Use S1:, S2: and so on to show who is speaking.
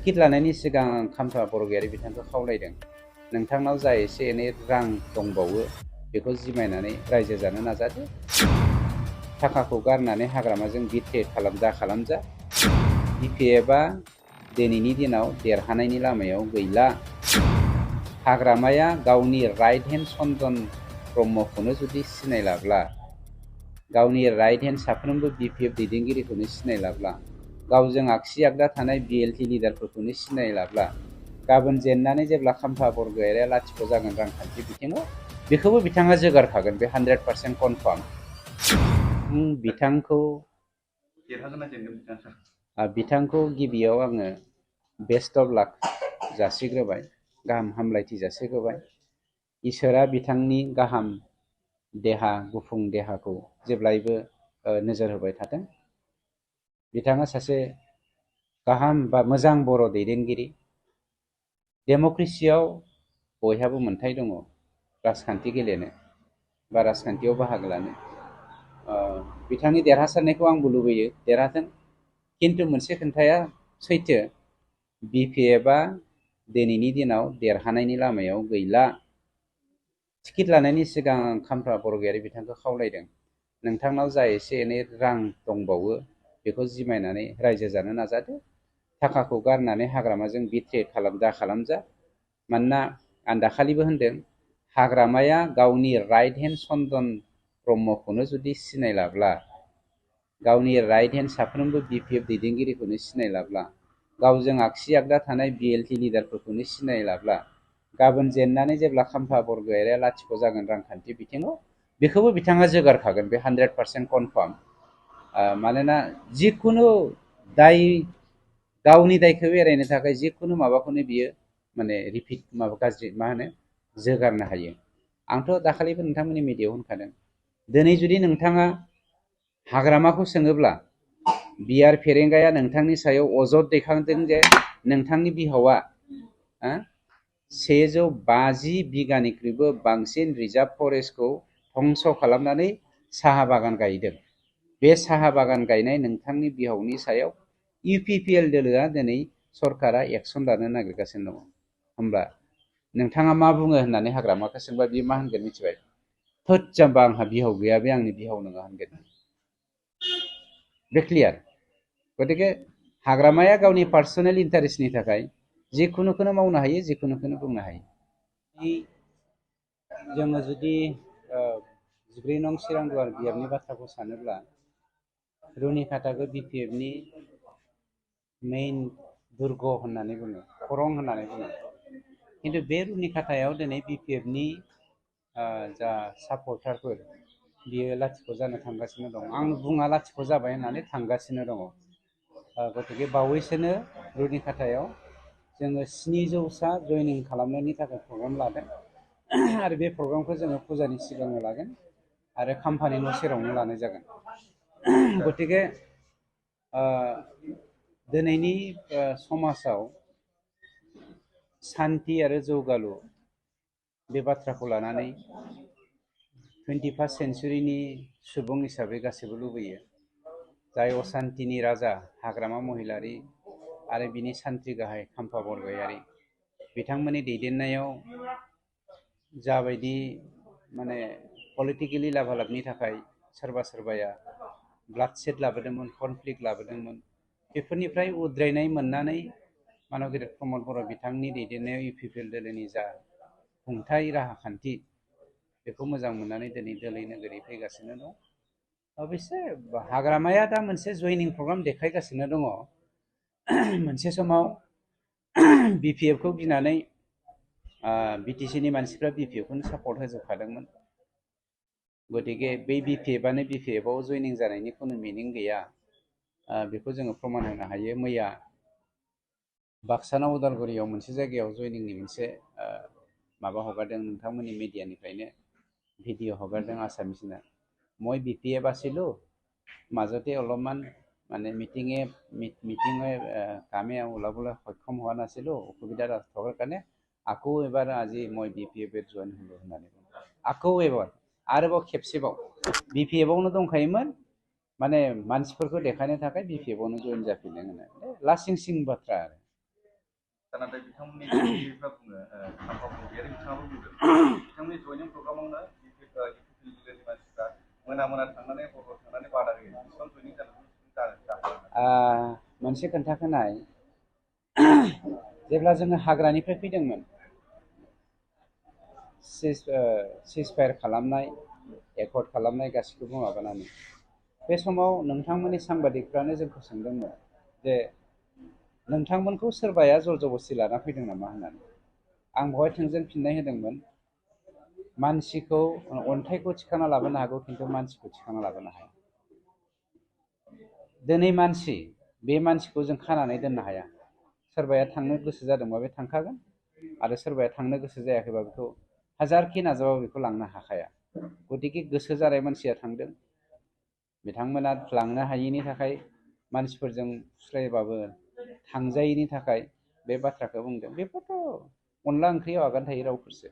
S1: Ticket लानायनि सिगां आं खामफा बरगयारि बिथांखौ खावलायदों नोंथांनाव जा एसे एनै रां दंबावो बेखौ जिमायनानै रायजो जानो नाजादो। थाखाखौ गारनानै हाग्रामाजों बिट्रेड खालामजा। बिपिएफआ दिनैनि दिनाव देरहानायनि लामायाव गैला। हाग्रामाया गावनि राइट हेन्ड चन्दन ब्रह्मखौनो जुदि सिनायलाब्ला, गावनि राइट हेन्ड साफ्रोमबो बिपिएफ दैदेनगिरिखौनो सिनायलाब्ला, गावजों आगसि आगदा थानाय बिएलटि लिडारफोरखौनो सिनायलाब्ला, गाबोन जेननानै जेब्ला खाम्फा बरगयारिया लाथिख' जागोन रांखान्थि बिथिङाव, बेखौबो बिथाङा जोगारखागोन। बे 100% कनफार्म। बिथांखौ गिबियाव आङो बेस्ट अफ लाक जासिग्रोबाय, गाहाम हामलायथि जासिग्रोबाय। इसोरा बिथांनि गाहाम देहा, गुफुं देहाखौ जेब्लायबो नोजोर होबाय थाथों। बिथाङा सासे गाहाम बा मोजां बर' दैदेनगिरि। डेम'क्रेसियाव बयहाबो मोन्थाय दङ राजखान्थि गेलेनो बा राजखान्थियाव बाहागो लानो। बिथांनि देरहासारनायखौ आंबो लुबैयो, देरहाथों। खिन्थु मोनसे खोन्थाया सैथो, बिपिएफआ दिनैनि दिनाव देरहानायनि लामायाव गैला। टिकेट लानायनि सिगां आं खाम्फा बरगयारि बिथांखौ खावलायदों नोंथांनाव जा एसे एनै रां दंबावो बेखौ जिमायनानै रायजो जानो नाजादो। थाखाखौ गारनानै हाग्रामाजों बिट्रेड खालामजा। मानोना आं दाखालिबो होनदों, हाग्रामाया गावनि राइट हेन्ड चन्दन ब्रह्मखौनो जुदि सिनायलाब्ला, गावनि राइट हेन्ड साफ्रोमबो बिपिएफ दैदेनगिरिखौनो सिनायलाब्ला, गावजों आगसि आगदा थानाय बिएलटि लिडारफोरखौनो सिनायलाब्ला, गाबोन जेननानै जेब्ला खाम्फा बरगयारिया लाथिख' जागोन रांखान्थि बिथिङाव, बेखौबो बिथाङा जोगारखागोन। बे 100% कनफार्म। मानोना जिखुनु दाय, गावनि दायखौ एरायनो थाखाय जिखुनु माबाखौनो बियो माने रिपिट गाज्रि जोगारनो हायो। आंथ' दाखालिबो नोंथांमोननि मिडियायाव होनखादों, दिनै जुदि नोंथाङा हाग्रामाखौ सोङोब्ला बिआर फेरेंगाया नोंथांनि सायाव अजद दैखांदों जे नोंथांनि बिहावा 150 बिगानिख्रुइबो बांसिन रिजार्भ फरेस्टखौ धंस' खालामनानै साहा बागान गायदों। बे साहा बागान गायनाय नोंथांनि बिहावनि सायाव इउपिपिएल दोलोआ दिनै सरकारा एक्सन लानो नागिरगासिनो दङ। होमब्ला नोंथाङा मा बुङो होननानै हाग्रामाखौ सोंबा बियो मा होनगोन मिथिबाय? थोद जाम्बा, आंहा बिहाव गैया, बे आंनि बिहाव नङा होनगोन। बे क्लियार। गतिके हाग्रामाया गावनि पार्सनेल इन्टारेस्टनि थाखाय जिखुनुखौनो मावनो हायो, जिखुनुखौनो बुंनो हायो। जोङो जुदि 14 नं चिरांदुवार बियाबनि बाथ्राखौ सानोब्ला, रुनिखाताखौ बिपिएफनि मेइन दुर्ग होननानै बुङो, खरं होननानै बुङो। खिन्थु बे रुनिखातायाव दिनै बिपिएफनि जा सापर्टारफोर, बियो लाथिख' जानो थांगासिनो दं। आं बुङा लाथिख' जाबाय होननानै, थांगासिनो दङ। गतिके बावैसोनो रुनिखातायाव जोङो 700सा जइनिं खालामनायनि थाखाय प्रग्राम लादों। आरो बे प्रग्रामखौ जोङो फुजानि सिगाङाव लागोन आरो खाम्फानि न' सेरावनो लानाय जागोन। गतिके दिनैनि समाजाव सान्थि आरो जौगालु बे बाथ्राखौ लानानै 21st सेन्सुरिनि सुबुं हिसाबै गासैबो लुबैयो। जाय असान्तिनि राजा हाग्रामा महिलारि आरो बिनि सान्थ्रि गाहाय खाम्फा बरगयारि, बिथांमोननि दैदेननायाव जाबायदि माने पलिटिकेलि लाभालाभनि थाखाय सोरबा सोरबाया ब्लाडसेड लाबोदोंमोन, कनफ्लिक्ट लाबोदोंमोन, बेफोरनिफ्राय उद्रायनाय मोननानै मानब गेदेर प्रमद बर' बिथांनि दैदेननायाव इउपिपिएल दोलोनि जा खुंथाय राहा खान्थि, बेखौ मोजां मोननानै दिनै दोलै नोगोरै फैगासिनो दं। अबयसे हाग्रामाया दा मोनसे जइनिं प्रग्राम देखायगासिनो दङ। मोनसे समाव बिपिएफखौ गिनानै बिटिसिनि मानसिफ्रा बिपिएफखौनो सापर्ट होजोबखादोंमोन। गतिके बै बिपिएफआनो बिपिएफआव जइनिं जानायनि खुनु मिनिं गैया, बेखौ जोङो प्रमान होनो हायो। मैया बाक्सानाव उदालगुरियाव मोनसे जायगायाव जइनिंनि मोनसे माबा हगारदों, नोंथांमोननि मिडियानिफ्रायनो भिडिअ हगारदों आसामिसना। মই বিপিএফ আছিলোঁ, মাজতে অলপমান মানে মিটিঙে কামে ওলাবলৈ সক্ষম হোৱা নাছিলোঁ, অসুবিধা থকাৰ কাৰণে আকৌ এবাৰ আজি মই বিপিএফত জইন হ'লোঁ होननानै बुङो। আকৌ एबार आरोबाव खेबसेबाव बिपिएफआवनो दंखायोमोन, माने मानसिफोरखौ देखायनो थाखाय बिपिएफआवनो जइन जाफिनदों होननानै। लासिं सिं बाथ्रा आरो
S2: नाथाय बिथांमोननि दैदेनगिरिफ्रा बुङो आफादगिरि बिथाङाबो बुंदों बिथांमोननि जयनिं प्रग्रामावनो जिल्लानि मानसिफ्रा मोना मोना थांनानै हर थांनानै बादा होयो बेसेबां जयनिं जानानै
S1: मोनसे खोन्थाखोनाय जेब्ला जोङो हाग्रानिफ्राय फैदोंमोन सिजफायार खालामनाय एकर्ड खालामनाय गासिखौबो माबानानै बे समाव नोंथांमोननि सांबादिकफ्रानो जोंखौ सोंदोंमोन जे नोंथांमोनखौ सोरबाया जर जबस्ति लाना फैदों नामा होननानै आं बेवहाय थोंजों फिननाय होदोंमोन मानसिखौ अन्थाइखौ थिखांना लाबोनो हागौ खिन्थु मानसिखौ थिखांना लाबोनो हाया। दिनै मानसि बे मानसिखौ जों खानानै दोननो हाया। सोरबाया थांनो गोसो जादोंबा बे थांखागोन आरो सोरबाया थांनो गोसो जायाखैबा बेखौ हाजारखि नाजाबाबो बेखौ लांनो हाखाया। गतिके गोसो जानाय मानसिया थांदों बिथांमोना लांनो हायिनि थाखाय मानसिफोरजों फुस्लायबाबो थांजायैनि थाखाय बे बाथ्राखौ बुंदों। बेफोरथ' अनला ओंख्रियाव आगान थायै रावफोरसो।